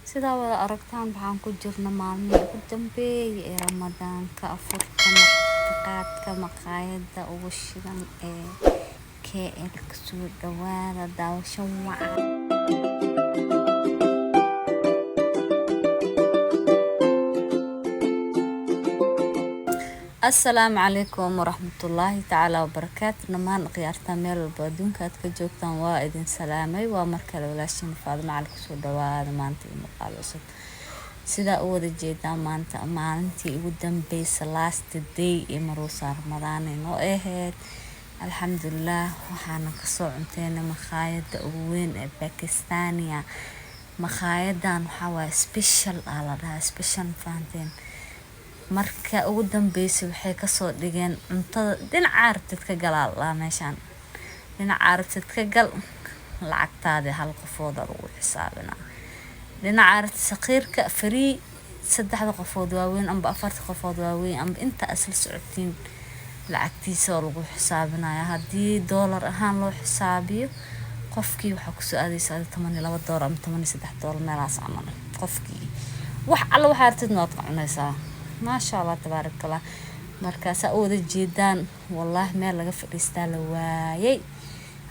Sidaa wada aragtaan, waxaan ku jirna maalmihii ugu dambeeyay ee Ramadaanka. Afurka martiqaadka maqaayadda ugu shidan ee KL. Kasoo dhawaada, daawasho wacan. Asalaamu calaykum waraxmatullaahi tacaala wabarakaatu. Dhammaan khiyaarta meel walba adduunka aad ka joogtaan, waa idin salaamay. Waa mar kale walaashiin Faadimo Cali. Kusoo dhawaada maanta iyo muuqaal cusub. Sidaa u wada jeedaa, maanta maalintii ugu dambeysa, last day ee maruusa Ramadaan inoo ahayd. Alxamdulilah, waxaana kasoo cunteynay makhaayadda ugu weyn ee Bakistania. Makhaayaddan waxaa waaye special aa la dhahaa, special, fahanteen? Marka ugu dambeysay waxay kasoo dhigeen cuntada dhinaca aragtid ka galaa la meeshaan, dhinaca aragtid ka gal, lacagtaadi hal qofooda lagu xisaabinaa. Dhinaca aragtid, saqiirka free, saddexda qofood waaweyn amba afarta qofood waaweyn amba inta isla socotiin lacagtiisa oo lagu xisaabinaya. Haddii doolar ahaan loo xisaabiyo, qofkii waxaa kusoo aadaysa $12 ama $13 meelahaas camal. Qofkii wax alla waxaa aragtidna waad ka cunaysaa. Maasha Allah, tabaaraka Allah. Markaasaa u wada jeedaan, wallaahi meel laga fadhiistaa la waayay.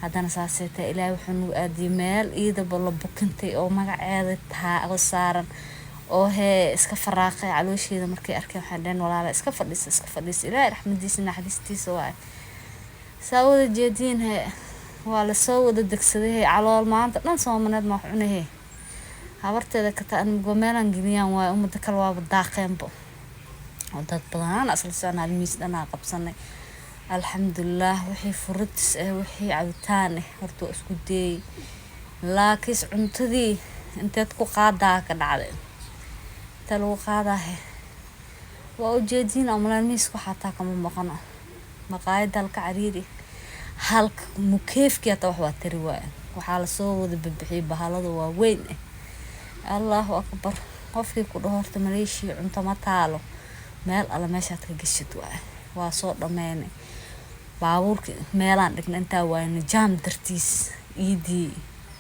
Haddana saasay tahay, Ilaahay wuxuu nagu aadiyay meel iidaba la bukintay oo magaceeda taa saaran oo hee iska faraaqay. Caloosheeda markay arkeen waxay dhaheen, "Walaala, iska fadhiisa, iska fadhiisa." Ilaahay raxmadiisa, naxariistiisa waaye. Saa wada jeediin hee, waa lasoo wada degsaday hee. Calool maanta dhan soomaneed ma wax cunahe, habarteeda kata anigo meelaan geliyaan waaye. Umada kale waaba daaqeenbo oo dad badan asla soconaa, miis dhanaa qabsanay. Alxamdulilah, wixii fruits ah, wixii cabitaan ah horta waa isku dayay, laakiinse cuntadii inteed ku qaadaa ka dhacday, inta lagu qaadaahe waa ujeediin amalaan. Miiska xataa kama maqano, maqaayadda halka cariiri, halka mukeefkii hataa wax waa tari waaya. Waxaa lasoo wada bixiyay bahalada waaweyn ah. Allahu akbar! Qofkii ku dhaho horta Maleeshiya cunto ma taalo, meel alle meeshaad ka gashid waay. Waa soo dhameynay, baabuurka meelaan dhigna intaa waayna, jaam dartiis, iidii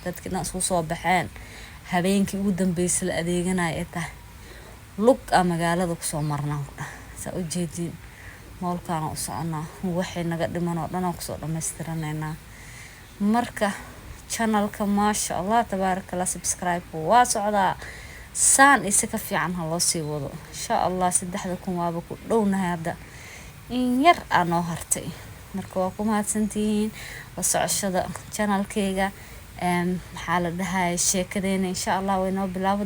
dadkii dhan isku soo baxeen, habeenkii ugu dambeysay la adeeganaya ay tahay, lug a magaalada kusoo marnaan ku dhah. Saa ujeediin, mallkaana u soconaa, waxay naga dhiman oo dhan aan kusoo dhamaystiranaynaa. Marka channelka, maasha Allah, tabaaraka Allah, subscribe waa socdaa, saan ise ka fiican ha loo sii wado insha Allah. 3000 waaba ku dhownahay hadda, in yar aa noo hartay. Marka waa ku mahadsantihiin la socoshada channelkayga. Maxaa la dhahay, sheekadeena insha Allah way noo bilaabo.